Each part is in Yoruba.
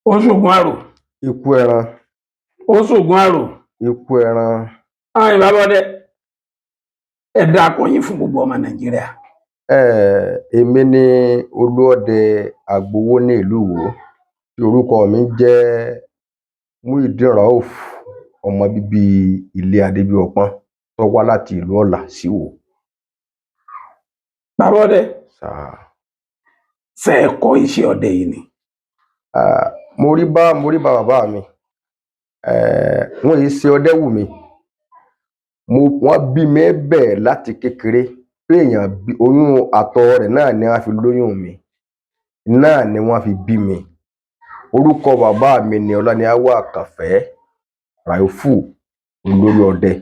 Ó ṣògùn àrò. Ikú ẹran. Ó ṣògùn àrò. Ikú ẹran. Àwọn ìbábọdẹ, ẹ dákọ yín fún gbogbo ọmọ Nàìjíríà. Èmi ni Olúọdẹ Àgbowó ní ìlú Ìwó, tí orúkọ mi ń jẹ́ Muideen Rauf, ọmọ bíbí ilé Adébíọpọ́n tó wá láti ìlú Ọ̀là sí Ìwó. Bàbá ọdẹ, Sáà. ṣé ẹ kọ́ iṣẹ́ ọdẹ yìí ni? Mo rí bá bàbá mi, wọ́n yìí ṣe ọdẹ wù mí. Wọ́n bí mi bẹ́ẹ̀ láti kékeré pé èèyàn oyún àtọ̀ rẹ̀ náà ni wọ́n fi lóyún mi, náà ni wọ́n fi bí mi. Orúkọ bàbá mi ni Ọláníyàwó Àkànfẹ́ Ràúfù, olórí ọdẹ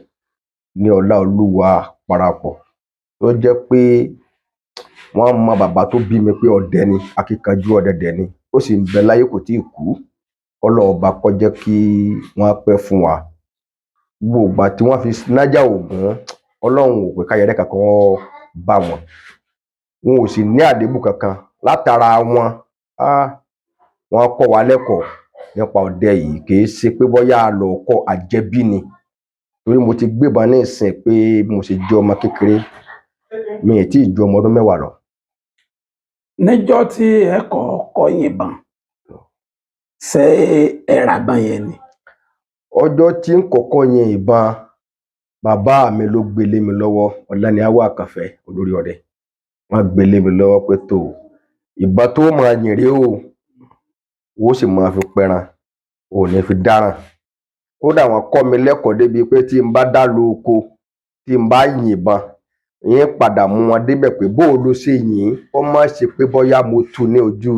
ní Ọláolúwa Parapọ̀, tó jẹ́ pé wọ́n mọ bàbá tó bí mi pé ọdẹ ni, akíkanjú ọdẹ dẹ̀ ni, ó sì ń bẹ láyé, kò tíì kú. Kọ́lọ́run ọba kó jẹ́ kí wọ́n pẹ́ fún wa. Gbogbo ìgbà tí wọ́n fi nájà Ògún, Ọlọ́run ò pé káyẹrẹ kankan bá wọn, wọn ò sì ní àléébù kankan látara wọn. Wọ́n kọ́ wa lẹ́kọ̀ọ́ nípa ọdẹ yìí, kì í ṣe pé bóyá a lọ kọ́ àjẹbí ni, torí mo ti gbébọn ní ìsìn pé bí mo ṣe jẹ́ ọmọ kékeré, mi ì tí ì ju ọmọ ọdún 10 lọ. Níjọ́ tí ẹ kọ́kọ́ yìnbọn, ṣé ẹ ra ìbọn yẹn ni? Ọjọ́ tí ń kọ́kọ́ yin ìbọn, bàbá mi ló gbé lé mi lọ́wọ́, Ọláníyàwó Àkànfẹ́ olórí ọdẹ. Wọ́n gbé lé mi lọ́wọ́ pé tó ìbọn tó máa yìn rèé o, ó sì máa fi pẹran, ò ní fi dáràn. Kódà wọ́n kọ́ mi lẹ́kọ̀ọ́ débi pé tí n bá dá lu oko, tí n bá yìnbọn, yín padà mú wọn débẹ̀ pé bó o ló ṣe yìn, kó má ṣe pé bóyá mo tú ní ojú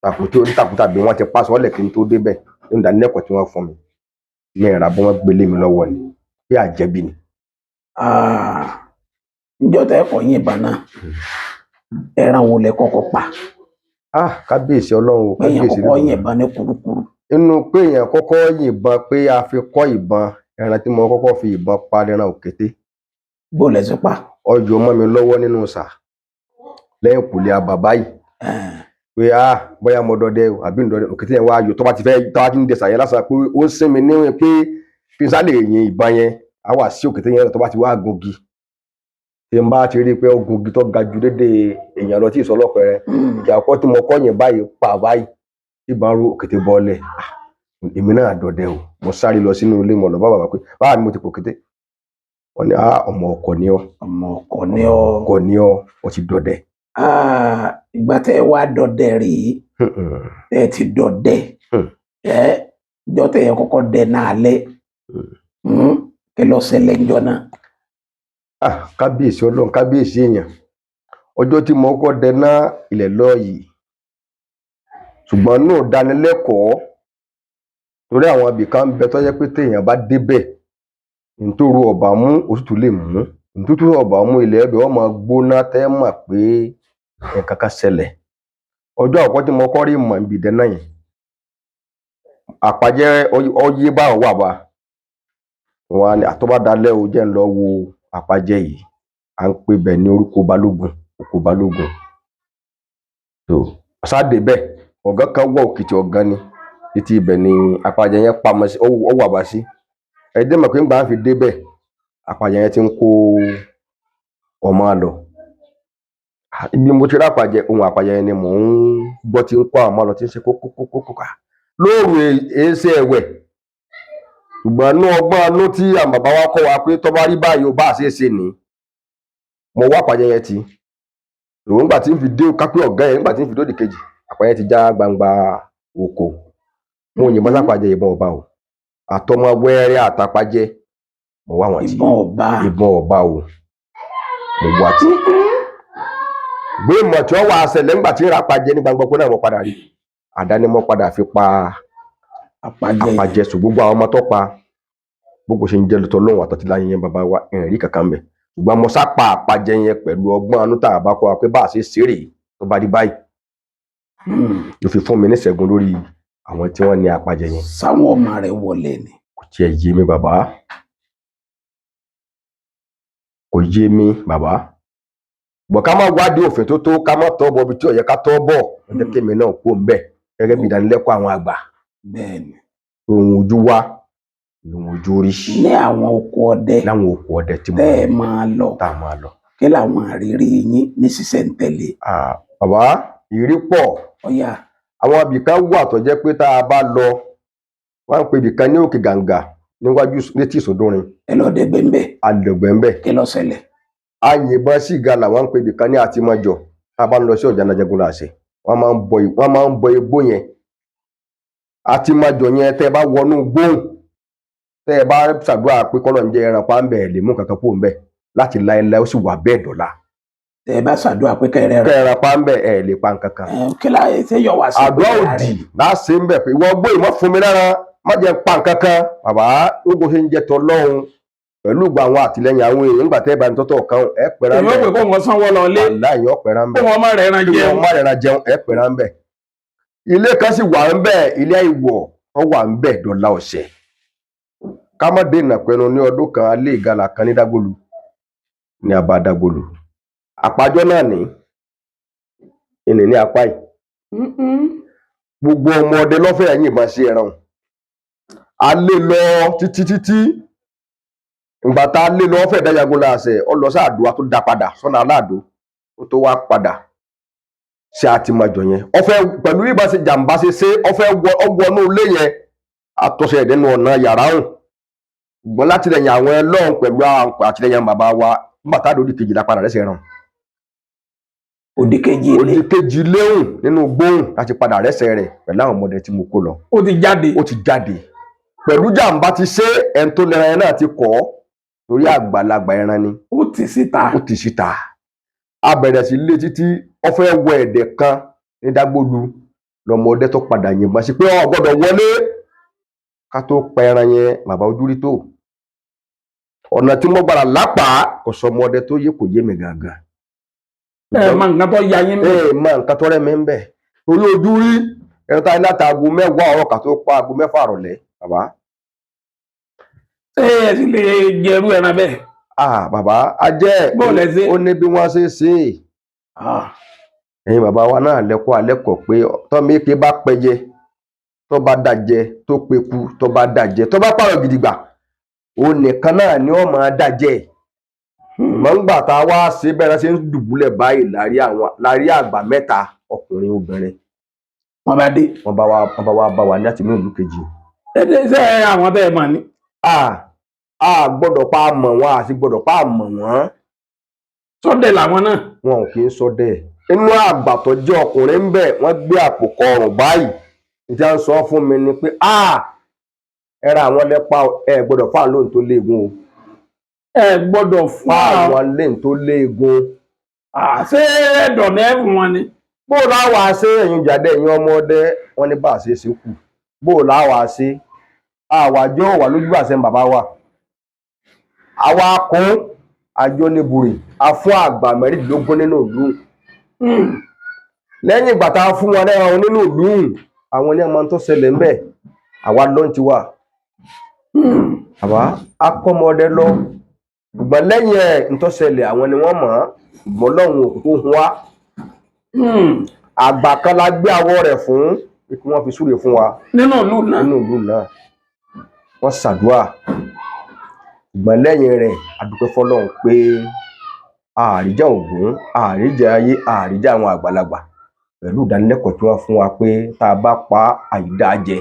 tàkúté onítàkúté àbí wọ́n ti pa sọ́lẹ̀ kí n tó débẹ̀. Nínú ìdánilẹ́kọ̀ọ́ tí wọ́n fún mi, mi ìrà bí wọ́n gbé lé mi lọ́wọ́ ni, bí àjẹbí ni. Níjọ́ tẹ́ ẹ kọ́ yìnbọn náà, ẹran wo lẹ kọ́kọ́ pa? Kábíyèsí Ọlọ́run o, Pé èèyàn kábíyèsí kọ́kọ́ Olódùmarè. yìnbọn ní kúrúkúrú. Inú pé èèyàn kọ́kọ́ yìnbọn pé a fi kọ́ ìbọn, ẹran tí mo kọ́kọ́ fi ìbọn pa lẹran òkété. Bó lẹ ṣe pa? Ó yọ mọ́ mi lọ́wọ́ nínú ìsà lẹ́yìnkùlé abà báyìí pé bóyá mo dọdẹ o àbí ń dọdẹ, òkété yẹn wá yọ, tó bá ti fẹ́, tó bá ti ń dẹsà yẹn lásán pé ó ń sinmi níwọ̀n pé kí n sá lè yin ìbọn yẹn, á wà sí òkété yẹn tó bá ti wá gungi. Tí n bá ti rí i pé ó gungi tó ga ju dédé èèyàn lọ tí ì sọ lọ́pẹrẹ, ìjà àkọ́kọ́ tí mo kọ́ yẹn báyìí pa báyìí, ìbọn ru òkété bọ́lẹ̀. Èmi náà dọdẹ o. Mo sáré lọ sínú ilé, mo lọ bá bàbá pé báà ni mo ti pò kété. Wọ́n ní ọmọ ọkọ ni ọ́. Ọmọ ọkọ ni ọ́. Ọkọ ni ọ́, ó ti dọdẹ. Ìgbà tẹ́ ẹ wá dọdẹ rèé, tẹ́ ẹ ti dọdẹ, ẹ ìjọ́ tẹ́ ẹ kọ́kọ́ dẹ náà lẹ́, kí ló ṣẹlẹ̀ ńjọ́ náà? Kábíyèsí Ọlọ́run, kábíyèsí èèyàn. Ọjọ́ tí mo kọ́kọ́ dẹ náà ilẹ̀ lọ́ọ̀yì, ṣùgbọ́n náà dánilẹ́kọ̀ọ́, torí àwọn ibì kan ń bẹ tó jẹ́ pé téèyàn bá débẹ̀, ntòru ọ̀bà mú òtútù lè mú, ntútù ọ̀bà mú ilẹ̀ ẹbẹ̀ ó máa gbóná, tẹ́ mọ̀ pé nǹkan kan ṣẹlẹ̀. Ọjọ́ àkọ́kọ́ tí mo kọ́ rí mọ̀ níbi ìdẹ náà yẹn, àpàjẹ ọyẹ bá wà bá wọn á ní àtọ́bá dalẹ́ o, jẹ́ ń lọ wo àpàjẹ yìí. À ń pè bẹ̀ ní orúkọ Balógun, oko Balógun. Tó sáde bẹ́ẹ̀, ọ̀gá kan wọ òkìtì ọ̀gán ni, títí ibẹ̀ ni àpàjẹ yẹn pamọ́ sí, ó wà bá sí. Ẹ dé mọ̀ pé ńgbà fi débẹ̀, àpàjẹ yẹn ti ń kó ọmọ lọ. Ibi mo ti rí àpàjẹ, ohun àpàjẹ yẹn ni mò ń gbọ́ tí ń kó àwọn ọmọ lọ, tí ń ṣe kókókókókó lóòrù èéṣe ẹ̀wẹ̀. Ṣùgbọ́n inú ọgbọ́n inú tí àwọn bàbá wa kọ́ wa pé tó bá rí báyìí o, bá a ṣe é ṣe nìí. Mo wá àpàjẹ yẹn tì. Òun nígbà tí ń fi dé kápẹ́ ọ̀gá yẹn, nígbà tí ń fi dódì kejì, àpàjẹ ti já gbangba oko. Mo yìnbọn sápàjẹ, ìbọn ọba o. Àtọmọ wẹ́rẹ́ àtàpàjẹ, mo wá wọn tì. Ìbọn ọba. Ìbọn ọba o. Mo wá tì. Gbé ìmọ̀ tí wọ́n wá ṣẹlẹ̀ nígbà tí ń ra àpàjẹ ní gbangba oko náà, mo padà rí. Àdá ni mo padà fi pa àpàjẹ. Àpàjẹ. Sùn gbogbo àwọn ọmọ tó pa, gbogbo ṣe ń jẹ́ lọ́tọ̀ lóhùn àtọ̀tí láyé yẹn bàbá wa, ẹ̀rí kankan mẹ́. Ṣùgbọ́n mo sá pa àpàjẹ yẹn pẹ̀lú ọgbọ́n anú tá a bá kọ́ wa pé bá a ṣe ṣeré tó bá rí báyìí. Ló fi fún mi ní ìṣẹ́gun lórí àwọn tí wọ́n ní àpàjẹ yẹn. Sáwọn ọmọ rẹ̀ wọlé ni. Kò tiẹ̀ yé mi bàbá. Kò yé mi bàbá. Bọ̀ ká má wádìí òfin tó tó, ká má tọ́ bọ̀ ibi tí ó yẹ ká tọ́ bọ̀, ó jẹ́ kémi náà kú òun bẹ́ẹ̀. Gẹ́gẹ́ bí ìdánilẹ́kọ̀ọ́ àwọn àgbà, Bẹ́ẹ̀ ni. Ohun ojú wa lòun ojú rí. Ní àwọn oko ọdẹ Láwọn oko ọdẹ tí mo tẹ́ ẹ máa lọ, tá a máa lọ. Kí làwọn àrírí yín ní sísẹ̀ntẹ̀lé? Ah, bàbá, ìrírí pọ̀. Ọ̀yà. Àwọn ibìkan wà tó jẹ́ pé tá a bá lọ, wọ́n ń pe ibìkan ní Òkè Gàǹgà níwájú létí Ìsọdúnrin. Ẹ lọ dẹgbẹ́ ń bẹ̀? Alẹ̀gbẹ́ ń bẹ̀. Kí ló ṣẹlẹ̀? A yìnbọn sí ìgalà, wọ́n ń pe ibìkan ní Àtìmọ́jọ. Tá a bá ń lọ sí Ọ̀jánajagun làṣẹ, wọ́n máa ń bọ igbó yẹn. Àtìmọ́jọ yẹn, tẹ́ ẹ bá wọnú gbóhùn, tẹ́ ẹ bá ṣàdúrà pé kọ́lọ̀ ń jẹ ẹran pa ń bẹ̀, lè mú kankan kúrò ń bẹ̀ láti láéláé, ó sì wà bẹ́ẹ̀ dọ̀la. Tẹ́ ẹ bá ṣàdúrà pé kẹrẹ rẹ Kẹ́ ẹran pa ń bẹ̀, ẹ lè pa nǹkan kan. Kí láyé ṣé yọ wá sí Àdúrà òdì láṣẹ ń bẹ̀ pé ìwọ gbé ìmọ̀ fún mi lára, má jẹ́ pa nǹkan kan. Bàbá, gbogbo ṣe ń jẹ tọlọ́hun pẹ̀lú ìgbà àwọn àtìlẹyìn àwọn èèyàn, nígbà tẹ́ ẹ bá ní tọ́tọ̀ kan, ẹ pẹ̀rẹ̀ ń Èmi ò bẹ̀. pé kó wọn sanwó lọ lé. Aláìyàn ọ̀pẹ̀rẹ̀ ń Kó bẹ̀. wọn má rẹ̀ ẹran Kí wọ́n jẹun. má rẹra jẹun, ẹ pẹ̀rẹ̀ ń bẹ̀. Ilé kan sì wà ń bẹ̀, ilé ìwọ̀ tó wà ń bẹ̀ dọ̀la ọ̀sẹ̀. Ká má dènà pẹnu, ní ọdún kan, alẹ́ ìgalà kan ní Dágbólu, ní abá Dágbólu, àpájọ náà ní ìní ní apá yìí, gbogbo ọmọ ọdẹ lọ́fẹ̀ẹ́ yìnbọn sí ẹran. A lé lọ títí títí, ìgbà tá a lé lọ fẹ́ẹ̀ dájagun láàṣẹ, ọ lọ sáàdó, a tó dá padà sọ́nà aláàdó, ó tó wá padà sí àtìmọ̀jọ yẹn. Ọfẹ́ pẹ̀lú ìbá ṣe jàǹbá ṣe ṣe ọfẹ́ ọwọ́nú ilé yẹn, àtọ̀ṣe ẹ̀dẹ́nu ọ̀nà yàrá hùn gbọ́n látìlẹ́yìn àwọn ẹlọ́run pẹ̀lú àtìlẹ́yìn bàbá wa. Nígbà tá a dòdì kejìlá padà rẹ́sẹ̀ ràn. Òdì kejì ilé? Òdì kejì léhùn nínú gbóhùn láti padà rẹ́sẹ̀ rẹ̀ pẹ̀lú àwọn ọmọdé tí mo kó lọ. Ó ti jáde. Ó ti jáde pẹ̀lú jàǹbá ti ṣe, ẹni tó lẹ́ran yẹn náà ti kọ́ torí àgbàlagbà ẹran ni. Ó tì síta. Ó ti síta. A bẹ̀rẹ̀ sí lé títí, ó fẹ́ wọ ẹ̀dẹ̀ kan ní Dágbólu, lọmọdé tó padà yìnbọn sí pé ó gbọ́dọ̀ wọlé. Ká tó pa ẹran yẹn, bàbá, ojú rí tó. Ọ̀nà tí mo gbàrà lápá, kò sọmọdé tó yé, kò yé mi gàgà. Ẹ mọ nǹkan tó ya yín mẹ. Ẹ mọ nǹkan tó rẹ mi ń bẹ torí ojú rí ẹran tá a ní láti aago 10 ọ̀rọ̀ ká tó pa aago 6 àrọ̀lẹ́, bàbá. Ṣé ẹ sì lè jẹrú ẹran bẹ́ẹ̀? Ah, bàbá, a jẹ́. Bó lẹ ṣe? Ó ní bí wọ́n ṣe ṣe é. Ẹ̀yin bàbá wa náà lẹ́kọ́ alẹ́kọ̀ọ́ pé tọ́mọ èké bá pẹyẹ, tó bá dàjẹ, tó peku, tó bá dàjẹ, tó bá pààrọ̀ gidigba, òun nìkan náà ni ó máa dàjẹ. Mọ̀ ń gbà tá a wá ṣe bẹ́ẹ̀ ṣe ń dùbúlẹ̀ báyìí láàrí àwọn láàrí àgbà mẹ́ta, ọkùnrin, obìnrin. Wọn bá dé. Wọ́n bá wá bá wa ní àti ní ìlú kejì. Ẹ dé ṣe àwọn tẹ́ ẹ mọ̀ ni? A gbọ́dọ̀ pa mọ̀ wọ́n, àti gbọ́dọ̀ pa mọ̀ wọ́n. Sọ́dẹ̀ làwọn náà? Wọn ò kì í ṣọdẹ. Inú àgbà tó jẹ́ ọkùnrin ń bẹ̀, wọ́n gbé àpò kọrùn báyìí. Ìjà ń sọ fún mi ni pé a ẹ ra àwọn lẹ́pa, ẹ gbọ́dọ̀ fáwọn lóhùn tó léegun o. Ẹ gbọ́dọ̀ fún àwọn Fáwọn lóhùn tó léegun. Ṣé ẹ̀dọ̀ ní ẹ̀fún wọn ni? Bó o láwàá ṣe, ẹ̀yin jáde, ẹ̀yin ọmọdé, wọn ní bá a ṣe ṣe kù. Bó o láwàá ṣe, àwàjọ wà lójú àṣẹ bàbá wa. Àwa kún àjọ níburì, a fún àgbà 16 nínú ìlú. Lẹ́yìn ìgbà tá a fún wọn lẹ́ran nínú ìlú, àwọn ní ọmọ tó ṣẹlẹ̀ ń bẹ̀, àwa ló ń ti wà. Bàbá akọ́mọdé lọ, ṣùgbọ́n lẹ́yìn ẹ̀ ń tó ṣẹlẹ̀, àwọn ni wọ́n mọ̀ ọ́n, ṣùgbọ́n lọ́hùn òkú hun wá. Àgbà kan la gbé awọ rẹ̀ fún pé kí wọ́n fi súre fún wa. Nínú ìlú náà? Nínú ìlú náà. Wọ́n ṣàdúà, ṣùgbọ́n lẹ́yìn rẹ̀, a dúpẹ́ fọ́lọ́run pé àríjà Ògún, àríjà ayé, àríjà àwọn àgbàlagbà pẹ̀lú ìdánilẹ́kọ̀ọ́ tí wọ́n fún wa pé tá a bá pa àyídá jẹ.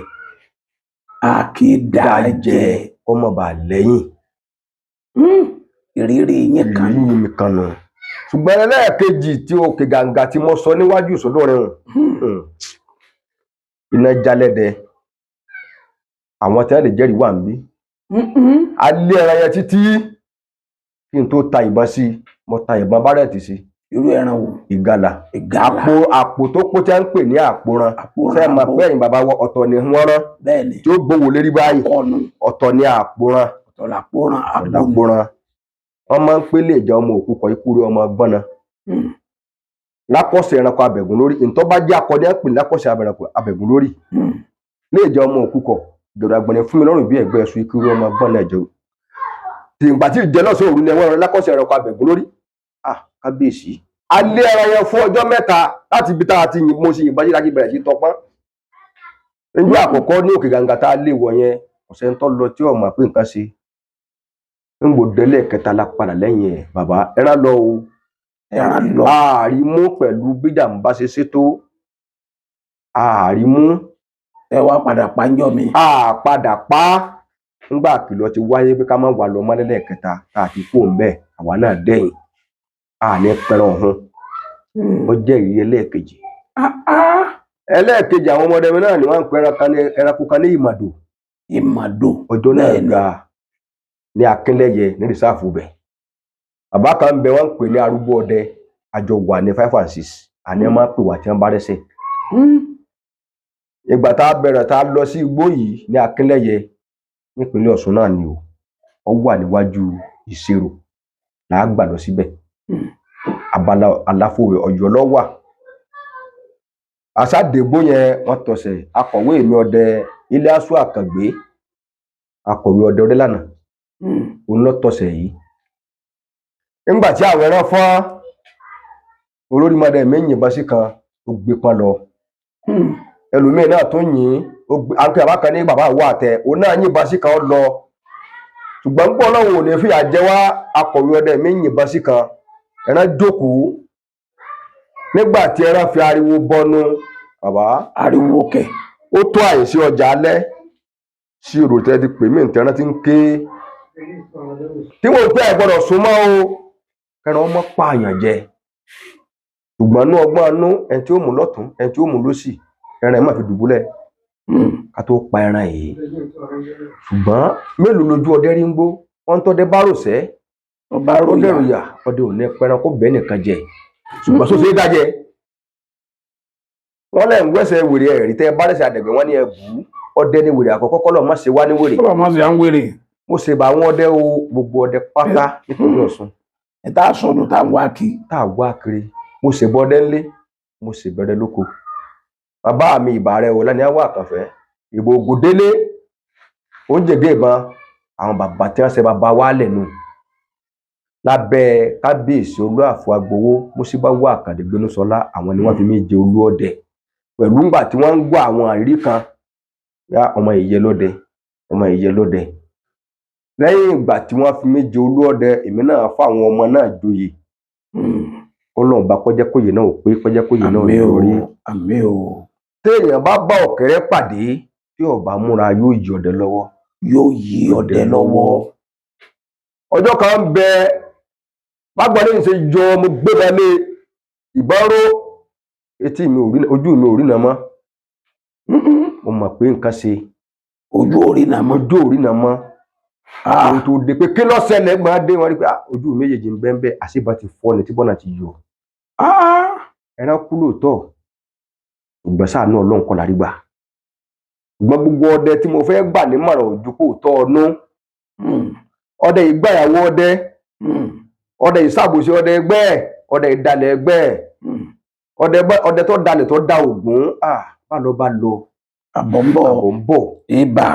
A kì í dá jẹ. Kó má bàa lẹ́yìn. Ìrírí yín kan. Ìrírí mi kan nù. Ṣùgbọ́n ẹlẹ́ẹ̀kejì tí Òkè Gàǹgà tí mo sọ níwájú ìsọdọ̀rẹ́ hàn, iná jálẹ̀dẹ̀, àwọn tí wọ́n lè jẹ́rìí wà níbí. A lé ẹran yẹn títí kí n tó ta ìbọn sí i. Mo ta ìbọn bárẹ̀tì sí. Irú ẹran wo? Ìgalà. Ìgalà. Àpò tó kó tí a ń pè ní àpòran. Àpòrán. Fẹ́ mọ̀ pé ẹ̀yin bàbá wa, ọ̀tọ̀ ni wọ́n rán Bẹ́ẹ̀ ni. tí ó gbówó lérí báyìí. Ọ̀nù. Ọ̀tọ̀ ni àpòran. Ọ̀tọ̀ làpòrán, àpò. Àpòran wọ́n máa ń pè lè jẹ́ ọmọ òkú kọ ikú rí ọmọ gbọ́nà lákọ̀ọ́sẹ̀ ẹranko abẹ̀gùn lórí ìtọ́ bá jẹ́ akọni ẹ̀ pè ní lákọ̀ọ́sẹ̀ abẹ̀gùn lórí lè jẹ́ ọmọ òkú kọ gbèrò àgbọ̀nrín fún mi lọ́rùn bí ẹ̀gbẹ́ ẹ̀sùn ikú rí ọmọ gbọ́nà ẹ̀jẹ̀ tìǹgbà tí ìjẹ lọ́sọ̀ òru ni ẹ̀wọ̀n rẹ lákọ̀ọ́sẹ̀ ẹranko abẹ̀gùn lórí. Ah, kábíyèsí, a lé ẹran yẹn fún ọjọ́ 3 láti ibi tá a ti yìn mo sì yìnbọn yíra kí bẹ̀rẹ̀ sí tọpọ́n. Níjọ́ àkọ́kọ́ ní òkè gàǹgà tá a lè wọ̀ yẹn, ọ̀sẹ̀ ń tọ́ lọ tí ọmọ pé nǹkan ṣe. Ń gbò délé kẹta la padà lẹ́yìn ẹ̀, bàbá ẹran lọ o. Ẹran lọ. Ààrí mú pẹ̀lú bíjàmbá ṣe ṣe tó, ààrí mú. Ẹ wá padà pàǹjọ mi. A padà pa á nígbà kìlọ̀ ti wáyé pé ká má wà lọ mọ́lẹ́lẹ̀ kẹta tá a ti kú òun bẹ́ẹ̀, àwa náà dẹ̀yìn àní pẹran ọ̀hún. Ó jẹ́ ìrírí ẹlẹ́ẹ̀kejì. Ah, ah. Ẹlẹ́ẹ̀kejì, àwọn ọmọdé mi náà ni wọ́n ń pe ẹran kan ní ẹranko kan ní ìmàdò. Ìmàdò. Ọjọ́ náà Bẹ́ẹ̀ni. ga ní Akínlẹ́yẹ ní rìsáàfù bẹ̀. Bàbá kan ń bẹ, wọ́n ń pè ní arúgbó ọdẹ. Àjọ wà ní 5 and 6, àní wọ́n máa ń pè wá tí wọ́n bá rẹ́sẹ̀. Ìgbà tá a bẹ̀rẹ̀ tá a lọ sí igbó yìí ní Akínlẹ́yẹ nípínlẹ̀ Ọ̀ṣun náà ni o, ó wà níwájú Ìṣirò là á gbà lọ síbẹ̀. Abala àlàfo Ọ̀yọ́ ló wà. Àṣàdégbò yẹn wọ́n tọ̀sẹ̀ akọ̀wé mi ọdẹ Ilyasu Àkàngbé, akọ̀wé ọdẹ Ọdẹlànà, òun ló tọ̀sẹ̀ yìí. Nígbà tí àwọn ẹran fọ́n, olórí mọdẹ mi yìnbọn sí kan, ó gbé pọn lọ. Ẹlòmíín náà tó yìn ó gbé àǹkẹ́ bàbá kan ní bàbá àwọ àtẹ, òun náà yìnbọn sí kan, ó lọ. Ṣùgbọ́n pọ̀ Ọlọ́run ò ní fìyà jẹ wá. Akọ̀wé ọdẹ mi yìnbọn sí kan, ẹran jókòó. Nígbà tí ẹran fi ariwo bọnu, bàbá, Ariwo kẹ. ó tó àìsí ọjà alẹ́ sí odò tẹ́ ti pè mí ntẹ́ran ti ń ké tí mo pẹ́ ẹ̀ gbọ́dọ̀ súnmọ́ o, kẹran ọmọ pààyàn jẹ. Ṣùgbọ́n inú ọgbọ́n inú ẹni tí ó mú lọ́tún, ẹni tí ó mú lọ́sì, ẹran ẹ̀ má fi dùbúlẹ̀ ká tó pa ẹran yìí. Ṣùgbọ́n mélòó lójú ọdẹ rí ń gbó wọ́n ń tọ́dẹ bá rò sẹ́ Ọba ó ròyà. dẹrù yà, ọdẹ ò ní pẹran kó bẹ́ẹ̀ nìkan jẹ. Ṣùgbọ́n sóṣe é dájẹ wọ́n lẹ̀ ń gbẹ́sẹ̀ wèrè ẹ̀rí tẹ́ bá rẹ̀sẹ̀ àdẹ̀gbẹ̀ wọ́n ní ẹ bù ú. Ọdẹ ní wèrè àkọ́kọ́, kọ́ lọ́ọ́ má ṣe wá ní wèrè. Kọ́lọ̀ mọ́ sí à ń wèrè. Mo ṣe bá àwọn ọdẹ o, gbogbo ọdẹ pátá nípínlẹ̀ Ọ̀ṣun. Ẹ tá a sọnù tá a wá kí. Tá a wá kiri, mo ṣe bọdẹ ńlé, mo ṣe bẹ̀rẹ̀ lóko. Bàbá mi, ìbà rẹ o lẹ́ni àwọn àkànfẹ́ ìbò Ògùndélé oúnjẹgẹ ìbọn àwọn bàbá tí wọ́n ṣe bàbá wa lẹ́nu lábẹ́ kábíyèsí Olúàfọ̀ Agbowó Mùsíbáwò Àkàndé Gbénúsọlá, àwọn ni wọ́n fi mí jẹ olú ọdẹ pẹ̀lú ńgbà tí wọ́n ń gbọ́ àwọn àrírí kan yá ọmọ ìyẹ lọ́dẹ, ọmọ ìyẹ lọ́dẹ. Lẹ́yìn ìgbà tí wọ́n fi mí jẹ olú ọdẹ, èmi náà fáwọn ọmọ náà joyè. Ọlọ́run bá kọjá kóyè náà ò pé kọjá kóyè náà Àmín o. yọrí. Àmín o. Téèyàn bá bá ọ̀kẹ́rẹ́ pàdé tí ó bá múra, yóò yí ọdẹ lọ́wọ́. Yóò yí ọdẹ lọ́wọ́. Ọjọ́ kan ń bẹ bágbọ́n ní ṣe yọ, mo gbébọn lé ìbọn ró etí mi ò rí, ojú mi ò rí nà mọ́. Mo mọ̀ pé nǹkan ṣe. Ojú orí nà mọ́. Ojú ò rí nà mọ́. Ohun tó dé pé kí ló ṣẹlẹ̀ gbọ́n dé, wọ́n rí pé ah, ojú mi méjèèjì ń bẹ́ ń bẹ́, àṣìbá ti fọ́ ni tí bọ́nà ti yọ. Ẹran kú lóòótọ́, ṣùgbọ́n sáà náà Ọlọ́run kọ́ la rí gbà. Ṣùgbọ́n gbogbo ọdẹ tí mo fẹ́ gbà nímọ̀ràn ojú kò tọ́ ọnú. Ọdẹ yìí gbàyàwó ọdẹ, ọdẹ yìí ṣàbòsí ọdẹ ẹgbẹ́ ẹ̀, ọdẹ ìdalẹ̀ ẹgbẹ́ ẹ̀, ọdẹ tó dalẹ̀ tó da ògún, ah, bá lọ bá lọ. Àbọ̀ ń bọ̀. Àbọ̀ ń bọ̀. Ibà.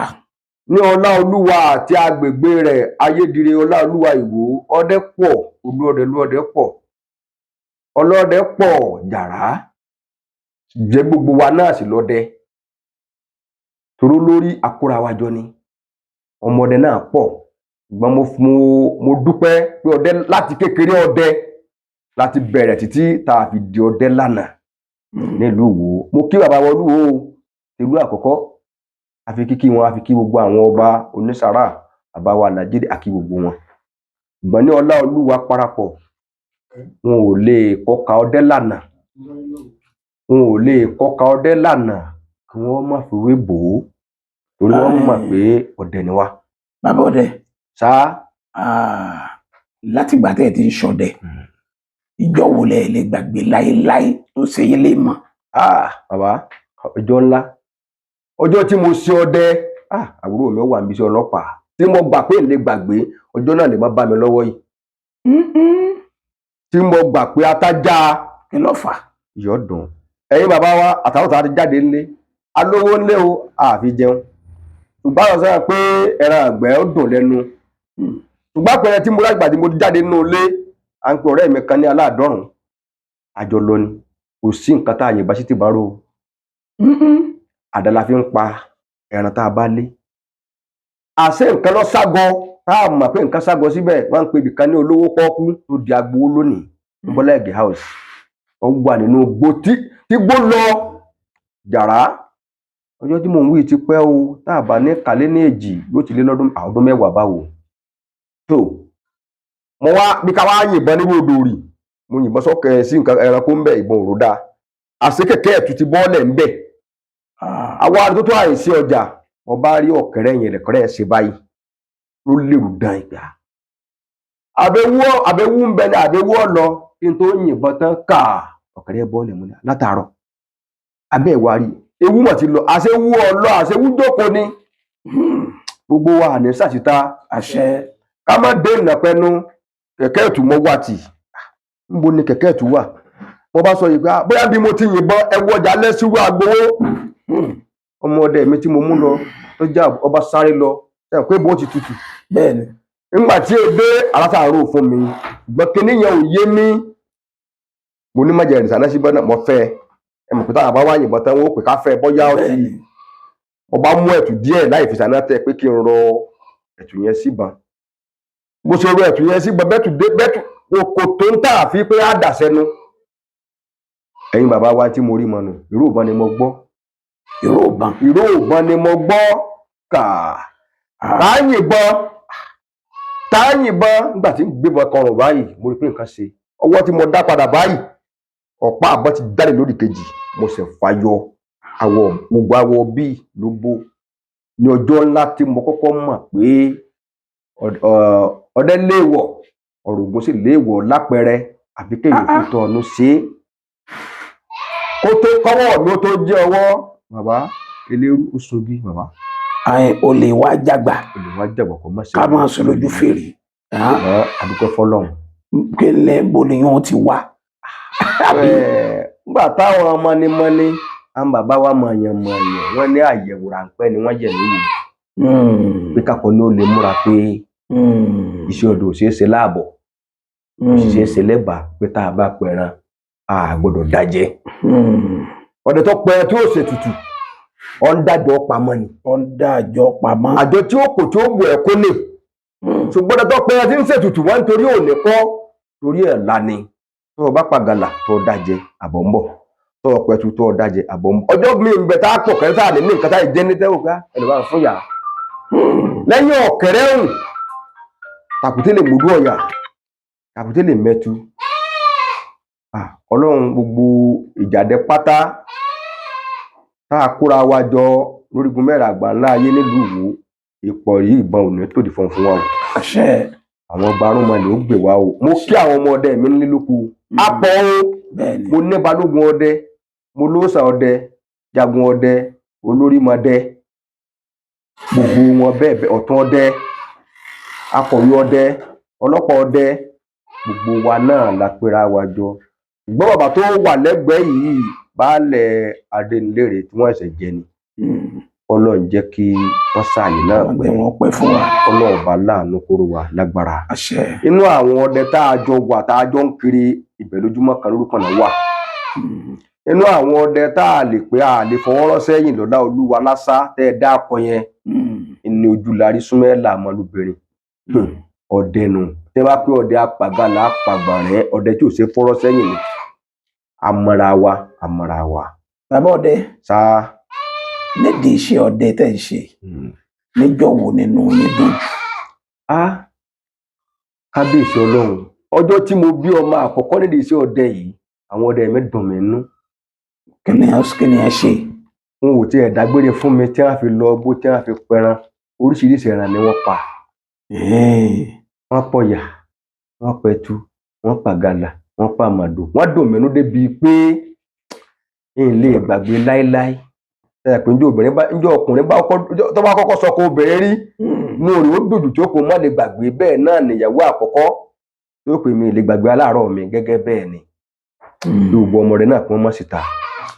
Ní ọlá Olúwa àti agbègbè rẹ̀ Ayédire, ọlá Olúwa Ìwó, ọdẹ pọ̀, olú ọdẹ lú ọdẹ pọ̀, ọlọ́dẹ pọ̀ jàrá jẹ́ gbogbo wa náà sì lọ́dẹ toró lórí akórawájọ ni ọmọdé náà pọ̀. Ṣùgbọ́n mo dúpẹ́ pé ọdẹ láti kékeré, ọdẹ láti bẹ̀rẹ̀ títí tá a fi di ọdẹ lánàá nílùú Ìwó. Mo kí bàbá wọn Olúwo o, ìlú àkọ́kọ́, àfi kíkí wọn, àfi kí gbogbo àwọn ọba onísàrà, bàbá wa Nàìjíríà, àkí gbogbo wọn. Ṣùgbọ́n ní ọlá Olúwa parapọ̀, wọn ò lè kọka ọdẹ lánàá, wọn ò lè kọka ọdẹ lánàá kí wọn má fìwé bò ó, torí wọn mọ̀ pé ọdẹ ni wá. Bàbá ọdẹ. Sá. Ah, látìgbà tẹ́ ẹ ti ń ṣọdẹ, ìjọ wo lẹ lè gbàgbé láéláé tó ṣe yín lè mọ̀? Ah, bàbá, ọjọ́ ńlá, ọjọ́ tí mo ṣe ọdẹ, ah, àbúrò mi wà níbi iṣẹ́ ọlọ́pàá tí mo gbà pé lè gbàgbé ọjọ́ náà lè má bá mi lọ́wọ́ yìí tí mo gbà pé atájá. Kí ló fà á? Yọ̀ dùn ẹ̀yin bàbá wa àtàwọn tàà ti jáde ńlé alówó ńlé o, àfi jẹun. Ṣùgbọ́n àwọn sọ pé ẹran àgbẹ̀ ó dùn lẹ́nu. Ṣùgbọ́n àpẹẹrẹ tí mo lágbà tí mo jáde nínú ilé, à ń pe ọ̀rẹ́ mi kan ní aláàdọ́rùn, àjọ lọ ni. Kò sí nǹkan tá a yìnbọn sí ti bá rò ó. Àdá la fi ń pa ẹran tá a bá lé. Àṣé nǹkan lọ ságọ tá a mọ̀ pé nǹkan ságọ síbẹ̀. Wọ́n ń pe ibìkan ní Olówó Pọ́ọ́kú tó di Agbowó lónìí ní Bọ́lá Ìgè house. Ó wà nínú igbó tí gbó lọ jàrá. Ọjọ́ tí mò ń wí ti pẹ́ o, tá a bá ní kàlẹ́ ní èjì yóò ti lé lọ́dún ọdún 10 báwo. Tó mo wá bí ká wá yìnbọn nínú odò rì, mo yìnbọn sọ́kẹ́ sí nǹkan ẹranko ń bẹ̀, ìbọn òrò dáa. Àṣé kẹ̀kẹ́ ẹ̀tù ti bọ́ọ̀lẹ̀ ń bẹ̀. Àwa tó tó àìsí ọjà, mo bá rí ọ̀kẹ́rẹ́ yẹn lẹ̀kọ́rẹ́ ẹ̀ ṣe báyìí ló lérò dán ìgbà. Àbẹ̀wú ń bẹ ní àbẹ̀wú ọ̀lọ́ kí n tó yìnbọn tán ká ọ̀kẹ́rẹ́ bọ́ọ̀lẹ̀ mú ní látàárọ̀. Abẹ́ ìwà rí ewu mọ̀ ti lọ, àṣewú ọlọ́ àṣewú jókòó ni. Gbogbo wa àní sàṣìta. Àṣẹ. Ká má dé ìnàpẹnu kẹ̀kẹ́ ẹ̀tù mọ́ wà tì. Níbo ni kẹ̀kẹ́ ẹ̀tù wà? Mo bá sọ yìí pé bóyá bí mo ti yìnbọn ẹwú ọjà lẹ́sìwọ́ agbowó. Ọmọ ọdẹ mi tí mo mú lọ tó já ọba sáré lọ ẹ pé bó ti tutù. Bẹ́ẹ̀ni. Nígbà tí èdè alátàárò fún mi, ṣùgbọ́n kinní yẹn ò yé mi. Mo ní májèlé ìsàlẹ̀ síbẹ̀ náà mo fẹ́ ẹ mọ̀ pé táwọn bá wá yìnbọn tán wọ́n ó pè ká fẹ́ bọ́yá ó ti. Mo bá mú ẹ̀tù díẹ̀ láì fi sànà tẹ pé kí n rọ ẹ̀tù yẹn síbọn. Mo ṣe rọ ẹ̀tù yẹn síbọn bẹ́tù dé bẹ́tù kò tó ń tà fi pé á dà sẹ́nu. Ẹ̀yin bàbá wa tí mo rí mọ nù, ìró ìbọn ni mo gbọ́. Ìró ìbọn. Ìró ìbọn ni mo gbọ́ kà. Tá a yìnbọn, tá a yìnbọn nígbà tí ń gbébọn kọrùn báyìí, mo rí pé nǹkan ṣe. Ọwọ́ tí mo dá padà báyìí, ọ̀pá àbọ̀ ti jáde lórí kejì, mo sì fàyọ àwọ̀ gbogbo àwọ̀ bíi ló bó. Ní ọjọ́ ńlá tí mo kọ́kọ́ mọ̀ pé ọdẹ léèwọ̀, ọ̀rọ̀ Ògún sì léèwọ̀ lápẹẹrẹ àbí kéèyàn fi tọ́ ọ̀nù ṣe é. Kó tó kọ́wọ́ mi ó tó jẹ́ ọwọ́ bàbá eléru ó sogi bàbá. Olè wá jàgbà. Olè wá jàgbà kò má ṣe. Ká máa sọ lójú fèrè. Àdúpẹ́ fọlọ́run. Kí lẹ́ ń bo ni wọ́n ti wá. Nígbà táwọn mọ́nímọ́ní àwọn bàbá wa mọ̀yànmọ̀yàn wọ́n ní àyẹ̀wò ráńpẹ́ ni wọ́n yẹ̀ níwò. Pé kákọ́ ni ó lè múra pé iṣẹ́ odò ò ṣeé ṣe láàbọ̀, kò sì ṣeé ṣe lẹ́bàá pé tá a bá pẹran a gbọ́dọ̀ dájẹ́. Ọdẹ tó pẹran tí ó ṣe tutù, ọ ń dájọ́ pamọ́ ni. Ọ ń dájọ́ pamọ́. Àjọ tí ó kò tí ó bù ẹ̀ kó lè. Ṣùgbọ́n ọdẹ tó pẹran tí ń ṣètùtù wọ́n nítorí òní kọ́ torí ẹ̀ la ni. Tó o bá pàgàlà tó o dájẹ́ àbọ̀ ń bọ̀. Tó o pẹ̀tù tó o dájẹ́ àbọ̀ ń bọ̀. Ọjọ́ mi ń bẹ tá a pọ̀ kẹ́rẹ́ tá a lè ní nǹkan tá a jẹ́ ní tẹ́wọ̀ ká ẹ̀ lè bá fún yà. Lẹ́yìn ọ̀kẹ́rẹ́ hùn, tàkùté lè múdú ọ̀yà, tàkùté lè mẹ́tu. Ọlọ́run gbogbo ìjàdẹ pátá tá a kóra wa jọ lórígun mẹ́rin àgbà ńlá ayé nílùú Ìwó, ipò yìí ìbọn ò ní tòdì fún fún wa o. Àṣẹ. Àwọn gbarúmọlẹ̀ ó gbè wá o. Mo kí àwọn ọmọ ọdẹ mi nílé lóko. Apọ̀ o. Mo ní balógun ọdẹ, mo lóòṣà ọdẹ, jagun ọdẹ, olórímọdẹ. Gbogbo wọn bẹ́ẹ̀ bẹ́ẹ̀, ọ̀tún ọdẹ, akọ̀wé ọdẹ, ọlọ́pàá ọdẹ, gbogbo wa náà la pera wa jọ. Ṣùgbọ́n bàbá tó wà lẹ́gbẹ̀ẹ́ yìí, Baálẹ̀ Adénilére tí wọ́n ṣẹ̀ṣẹ̀ jẹ ni. Ọlọ́run jẹ́ kí wọ́n ṣàyè náà pẹ́. Wọ́n pẹ́ fún wa. Ọlọ́run bá láàánú kóró wa lágbára. Àṣẹ. Inú àwọn ọdẹ tá a jọ wà tá a jọ ń kiri ibẹ̀ lójúmọ́ kan lórúkọ náà wà. Inú àwọn ọdẹ tá a lè pé a lè fọwọ́ rọ́ sẹ́yìn lọ́dá Olúwa lásá tẹ́ ẹ dá akọ yẹn. Ní ojú larí súnmọ́ làmọ́ lóbìnrin. Ọdẹ nù. Tẹ́ bá pé ọdẹ apàgàlà apàgbàrẹ́ ọdẹ tí ò ṣe fọ́rọ́ sẹ́yìn ni. Àmọ̀ra wa, àmọ̀ra wa. Bàbá ọdẹ. Sá. Nídìí iṣẹ́ ọdẹ tẹ́ ń ṣe, níjọ́ wo nínú yín dùn jù? Kábíyèsí Ọlọ́run, ọjọ́ tí mo bí ọmọ àkọ́kọ́ nídìí iṣẹ́ ọdẹ yìí, àwọn ọdẹ mi dùn mí nú. Kí ni ẹ ṣe? Wọn ò tiẹ̀ dágbére fún mi tí wọ́n fi lọ bó tí wọ́n fi pẹran, oríṣiríṣi ẹran ni wọ́n pa. Wọ́n pọ̀yà, wọ́n pẹtu, wọ́n pàgàlà, wọ́n pàmàdò. Wọ́n dùn mí nú débi pé n lè gbàgbé láéláé. Ẹ pé njẹ́ obìnrin bá njẹ́ ọkùnrin bá kọ́kọ́ tó bá kọ́kọ́ sọkọ obìnrin rí, inú rẹ̀ ó dòdò tí ó kò má lè gbàgbé. Bẹ́ẹ̀ náà nìyàwó àkọ́kọ́ tó pè mí lè gbàgbé aláàárọ̀ mi gẹ́gẹ́ bẹ́ẹ̀ ni. Gbogbo ọmọ rẹ̀ náà kí wọ́n má sì ta.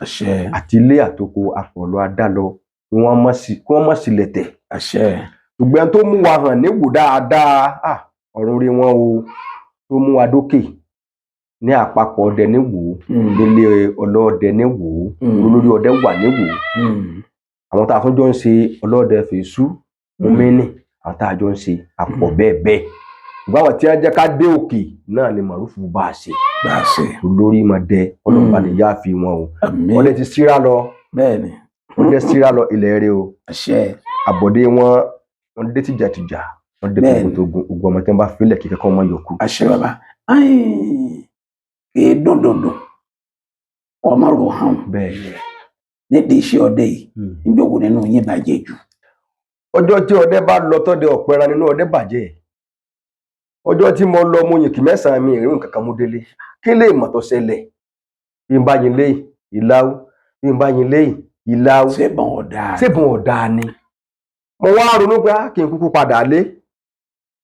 Àṣẹ. Àti ilé àtoko apọ̀lọ́ adálọ kí wọ́n má sì lẹ̀tẹ̀. Àṣẹ. Ṣùgbọ́n tó mú wa hàn níwò dáadáa, ọ̀run rí wọn o, tó mú wa dókè ní àpapọ̀ ọdẹ níwò, nílé ọlọ́ọdẹ níwò, olórí ọdẹ wà níwò. Àwọn tá a tún jọ ń ṣe ọlọ́dẹ fèsù mọ́mẹ́nì, àwọn tá a jọ ń ṣe àpọ̀ bẹ́ẹ̀ bẹ́ẹ̀. Ṣùgbọ́n àwọn tí wọ́n jẹ́ ká dé òkè náà ni Màrúfù bá a ṣe, Bá a ṣe. Olórí mọ̀dẹ, Ọlọ́run bá ní yáàfi wọn o. Àmín. Ọdẹ ti síra lọ. Bẹ́ẹ̀ ni. Ọdẹ síra lọ ilẹ̀ rẹ o. Àṣẹ. Àbọ̀dé wọn, wọn dé tìjàtìjà, wọn dé Bẹ́ẹ̀ ni. togun-togun. Ogun ọmọ tí wọn bá filẹ̀ kíkẹ́ kọ́ ọmọ yòókù. Àṣẹ bàbá. Ayin, kì í dùn dùn dùn ọmọ rò hàn. Bẹ́ẹ̀ ni. Nídìí iṣẹ́ ọdẹ yìí, níjòkó nínú yín bàjẹ́ jù? Ọjọ́ tí ọdẹ bá lọ tọ́dẹ ọ̀pẹran nínú ọdẹ bàjẹ́. Ọjọ́ tí mo lọ, mo yìn kí mẹ́sàn-án mi ìrìn kankan mú délé. Kí lè mọ̀ tó ṣẹlẹ̀? Bí n bá yin léyìí ìláwó, bí n bá yin léyìí ìláwó. Ṣébọn ọ̀dà? Ṣébùn ọ̀dà ni. Mo wá ronú pé á kí n kúkú padà lé.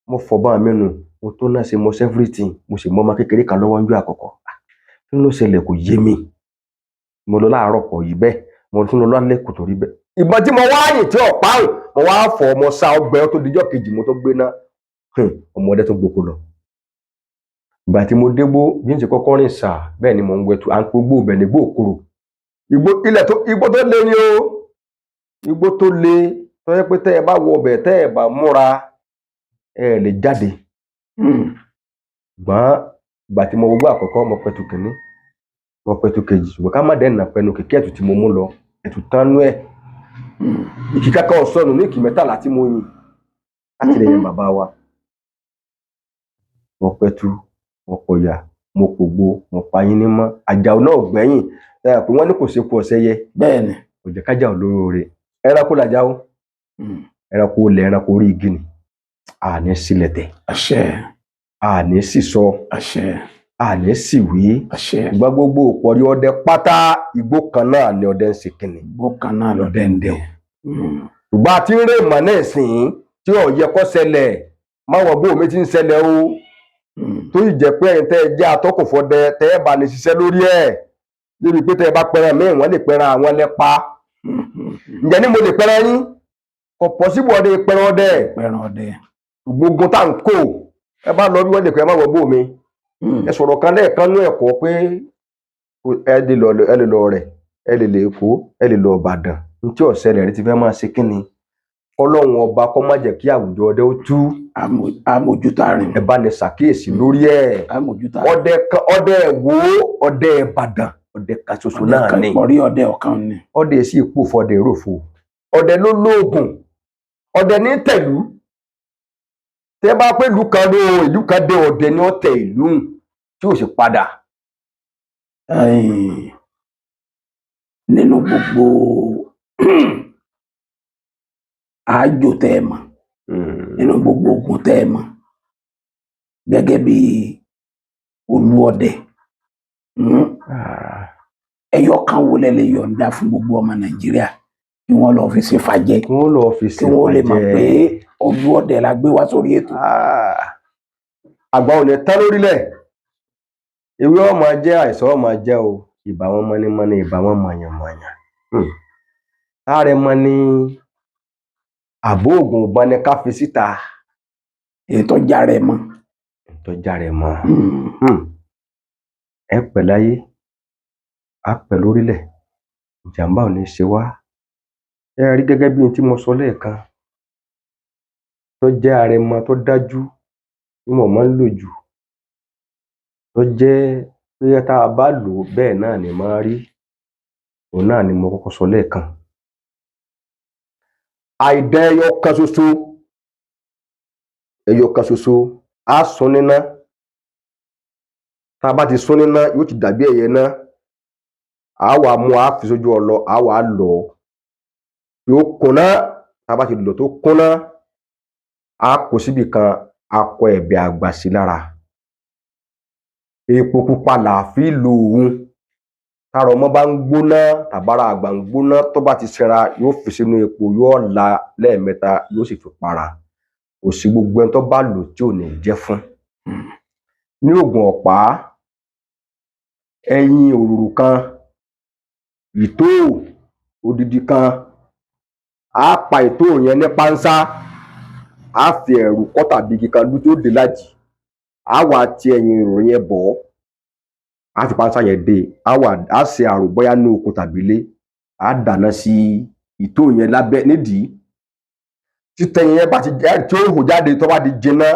Mo fọ̀bọ́n mi nù, mo tó náà ṣe, mo ṣe everything, mo sì mọ ọmọ kékeré kan lọ́wọ́ ń jó àkọ́kọ́. Ah, kí ló ṣẹlẹ̀? Kò yé mi. Mo lọ láàárọ̀ kò yí bẹ́ẹ̀, mo tún lọ lálẹ́ kò tó rí bẹ́ẹ̀. Ìbọn tí mo wá yìn tí ọ̀pá rùn, mo wá fọ̀, mo sá ọgbẹ́ tó dijọ́ kejì, mo tó gbé ná. Ọmọdé tó gboko lọ. Ìgbà tí mo dégbó, bí n ṣe kọ́kọ́ rìn sà bẹ́ẹ̀ ni mò ń wẹtu, à ń pe gbó ibẹ̀ ní gbó òkúrò, igbó ilẹ̀ tó igbó tó le ni o, igbó tó le tó yẹ pé tẹ́ ẹ bá wọ ọbẹ̀, tẹ́ ẹ bá múra, ẹ lè jáde. Ṣùgbọ́n ìgbà tí mo wọgbó àkọ́kọ́, mo pẹ̀tù kìíní, mo pẹ̀tù kejì, ṣùgbọ́n ká má dẹ́nà pẹnu kẹ̀kẹ́ ẹ̀tù tí mo mú lọ, ẹ̀tù tánú ẹ̀. Ìkì kankan sọnù ní ìkì 13 tí mo yìn láti lè yan bàbá wa. Mo pẹ̀tù, mo pọ̀yà, mo pògbó, mo payín nímọ́. Àjàó náà ò gbẹ́yìn ẹ pé wọ́n ní kò sékú ọ̀sẹ̀ yẹ. Bẹ́ẹ̀ ni. Kò jẹ́ kájà olóore. Ẹranko làjà o. Ẹranko olè, ẹranko orí igi ni. Àní sílẹ̀ tẹ̀. Àṣẹ. Àní sì sọ. Àṣẹ. Àní sì wí. Àṣẹ. Ṣùgbọ́n gbogbo òpọ̀rí ọdẹ pátá, igbó kan náà ni ọdẹ ń ṣe kìnnì. Igbó kan náà lọdẹ ń dẹ. Ṣùgbọ́n àti ń rè mọ̀ náà sìn tí ò yẹ kó ṣẹlẹ̀ máwọn bó mi ti ń ṣẹlẹ̀ o, tó sì jẹ́ pé ẹ̀yin tẹ́ ẹ jẹ́ atọ́kùn fọdẹ, tẹ́ ẹ bá ní ṣiṣẹ́ lórí ẹ̀ débi pé tẹ́ ẹ bá pẹran míì, wọ́n lè pẹran àwọn lẹ́pa. Ǹjẹ́ ní mo lè pẹran yín? Kò pọ̀síbù ọdẹ pẹran ọdẹ. Pẹran ọdẹ. Gbogbo tá à ń kó, ẹ bá lọ bí wọ́n lè pẹ́, ẹ má wọ bó mi. Ẹ sọ̀rọ̀ kan lẹ́ẹ̀kan ní ẹ̀kọ́ pé ẹ lè lọ, ẹ lè lọ rẹ̀, ẹ lè lè Èkó, ẹ lè lọ Ìbàdàn. Ní tí ọ̀sẹ̀lẹ̀ rí ti fẹ́ máa ṣe kí ni, Ọlọ́run ọba kó má jẹ́ kí àwùjọ ọdẹ ó tú. Àmójútó àrùn. Ẹ bá ní ṣàkíyèsí lórí ẹ̀. Àmójútó àrùn. Ọdẹ kan, ọdẹ wo, ọdẹ Ìbàdàn, ọdẹ kan ṣoṣo náà ni. Ìpọ̀rí ọdẹ ọ̀kan ni. Ọdẹ sì kú fọdẹ ròfo, ọdẹ ló lóògùn, ọdẹ ní tẹ̀lú. Tẹ bá pé ìlú kan ló ìlú kan dé, ọdẹ ní ọtẹ ìlú tí ò sì padà. Ẹ̀yìn, nínú gbogbo àájò tẹ́ ẹ mọ̀, nínú gbogbo ogun tẹ́ ẹ mọ̀ gẹ́gẹ́ bí olúọdẹ, ẹyọ kan wo lẹ lè yọ̀ǹda fún gbogbo ọmọ Nàìjíríà kí wọ́n lọ fi ṣe fàjẹ́, kí wọ́n lọ fi kí wọ́n lè mọ̀ pé olúọdẹ la gbé wá sórí ètò? Àgbà ò ní tán lórílẹ̀, ewé ọmọ jẹ́, àìsàn ọmọ jẹ́ o. Ìbà wọn mọ́nímọ́ní, ìbà wọn mọ̀yànmọ̀yàn. Ààrẹ mọ ní àbó oògùn ìbọn ni ká fi síta. Èyí tó jára ẹ mọ́. Ìtọ́jà rẹ̀ mọ́. Ẹ pẹ́ láyé, á pẹ́ lórílẹ̀, ìjàmbá ò ní ṣe wá. Ẹ rí gẹ́gẹ́ bí n tí mo sọ lẹ́ẹ̀kan, tó jẹ́ àrẹ̀mọ tó dájú tí mo máa ń lò jù, tó jẹ́ pé tá a bá lò ó bẹ́ẹ̀ náà ni máa rí, òun náà ni mo kọ́kọ́ sọ lẹ́ẹ̀kan. Àìdá ẹyọ kan ṣoṣo, ẹyọ kan ṣoṣo, á sun níná. Tá a bá ti sun níná, yóò ti dàbí ẹyẹ náà. Á wà mú, á fi sójú ọlọ, á wà lọ, yóò kúnná. Tá a bá ti lọ tó kúnná, á kó síbì kan, á kọ ẹ̀bẹ̀ àgbà sí lára. Epo pupa là á fi lò òun. Tára ọmọ bá ń gbóná tàbára àgbà ń gbóná, tó bá ti ṣẹra, yóò fi sínú epo, yóò la lẹ́ẹ̀mẹ́ta, yóò sì fi para. Kò sí gbogbo ẹni tó bá lò tí ò ní jẹ́ fún. Ní oògùn ọ̀pá, ẹyin òrùrù kan, ìtóò odidi kan, á pa ìtóò yẹn ní pánsá, á fi ẹ̀rù kọ́ tàbí igi kan lú tí ó dé lájì, á wà ti ẹyin òrùrù yẹn bọ̀ ọ́, á fi pánsá yẹn dé, á wà á ṣe àrò bóyá ní oko tàbí ilé, á dáná sí. Ìtó yẹn lábẹ́ nídìí, títẹ̀yìn yẹn bá ti jẹ́ tí ó hò jáde, tó bá di jiná,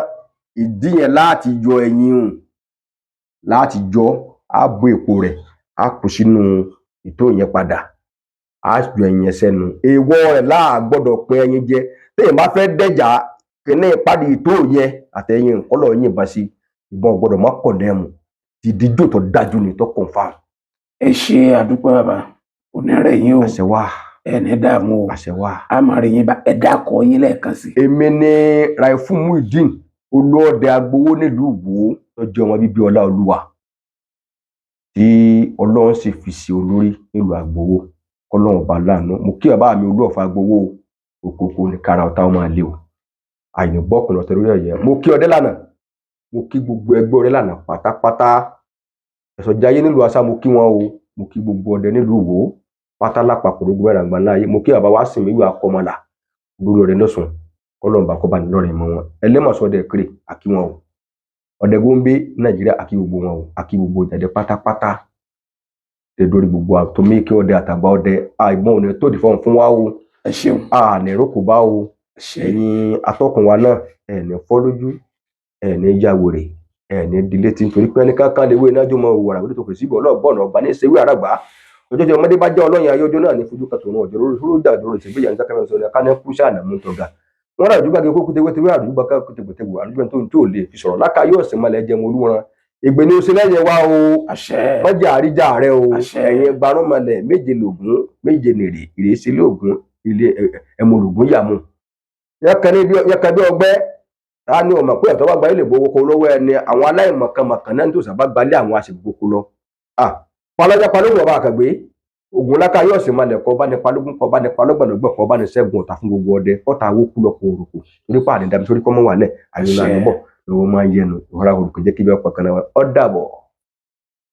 ìdí yẹn láti yọ ẹyin hùn, láti yọ, á bó èpo rẹ̀, á kó sínú ìtó yẹn padà, á yọ ẹyin yẹn sẹ́nu. Èèwọ̀ rẹ̀ láà gbọ́dọ̀ pín ẹyin jẹ. Téèyàn bá fẹ́ dẹ̀jà kíní ìpàdé ìtó yẹn àtẹ̀yìn kọ́lọ̀ yìnbọn sí ìbọn, ò gbọ́dọ̀ má kọ̀ndẹ́mù. Ìdíjò tó dájú ni tó confirm. Ẹ ṣe, àdúpẹ́ bàbá, onírẹ̀ yín o. Àṣẹ wà. Ẹ ní dààmú o. Àṣẹ wà. A máa rí yín bá. Ẹ dákọ yín lẹ́ẹ̀kan sí. Èmi ni Raifu Muideen, Olóòdẹ Agbowó nílùú Ìwó, tó jẹ́ ọmọ bíbí ọlá Olúwa tí Ọlọ́run sì fi ṣe olórí nílùú Agbowó, kọ́lọ́run ọba láàánú. Mo kí bàbá mi Olúọ̀fà Agbowó, òkòkò ní kára ọ̀tá ọmọ àlè o, àyè gbọ́kùnrin ọ̀tẹ̀ lórí ẹ̀yẹ. Mo kí ọdẹ lánàá, mo kí gbogbo ẹgbẹ́ ọdẹ lánàá pátápátá, ẹ̀sọ̀ jayé nílùú Asá, mo kí wọn o. Mo kí gbogbo ọdẹ nílùú Ìwó pátá lápapọ̀, gbogbo ẹ̀rọ àgbà ńlá ayé. Mo kí bàbá wa sìn mí ìwé akọmọlà, olórí ọdẹ lọ́sùn, kọ́lọ́run bá kọ́ bá ní lọ́rẹ̀ mọ́ wọn. Ẹlẹ́mọ̀sọ́dẹ kiri, àkí wọn o. Ọdẹ góńbé Nàìjíríà, àkí gbogbo wọn o. Àkí gbogbo ìjàdẹ pátápátá lè dórí gbogbo àtọmíkẹ ọdẹ àtàgbà ọdẹ. Àìgbọ́n òní tó dìfọ́n fún wa o. Ẹ ṣeun. Àní rókò bá o. Ẹ ṣe. Ẹ̀yin atọ́kùn wa náà, ẹ̀ ní fọ́ lójú, ẹ̀ ní ya wèrè, ẹ̀ ní dilé tí nítorí pé ẹnì kankan lè wé iná jó mọ òwò àràwé tó kò síbò ọlọ́ọ̀gbọ́n ọgbà ní ìṣèwé àràgbá. Ọjọ́ tí ọmọdé bá jẹ́ ọlọ́yin ayé, ọjọ́ náà ní fojú kan tòun ọjọ́ lórí sójà lórí ìṣègbè yẹn sákẹ́fẹ́ sọ ní akáná kú sáà mú tọ́ga wọn rà àdúgbò akẹ́kọ̀ọ́ kútewétewé, àdúgbò akẹ́kọ̀ọ́ tẹ̀gbẹ̀tẹ̀gbẹ̀, àdúgbò tó ń tó lè fi sọ̀rọ̀ láka yóò sì mọ́lẹ̀ jẹun olúran ìgbé ní oṣù lẹ́yìn wa o. Àṣẹ. Mọ́jà àríjà rẹ o. Àṣẹ. Ẹ̀yin gbarúmọlẹ̀ méje lògún méje nèrè ìrèsí lògún ilé ẹ̀mú lògún yàmú yẹkan bí ọgbẹ́ ta ni ọmọ pé ẹ̀tọ́ bá gba ilé ìgbowó kó lọ́wọ́ ẹni àwọn aláìmọ̀kànmọ̀kàn náà ní tòsà bá gbalẹ̀ àwọn àṣegboko lọ. Palọ́jà palógun ọba àkàgbé ogun lákà yóò sì malẹ̀ kọ́ bá ní palógun kọ́ bá ní palọ́gbọ̀nlọ́gbọ̀n kọ́ bá ní ṣẹ́gun ọ̀tá fún gbogbo ọdẹ kọ́ta awó kú lọ kó òrùkù torí pàdé dàbí sórí kọ́mọ́ wà lẹ̀ àyùnlá Àṣẹ. ànúbọ̀ lọ́wọ́ máa ń yẹnu ìhọ́ra òrùkù jẹ́ kí bí ọ̀pọ̀ kan náà ọ̀ dàbọ̀.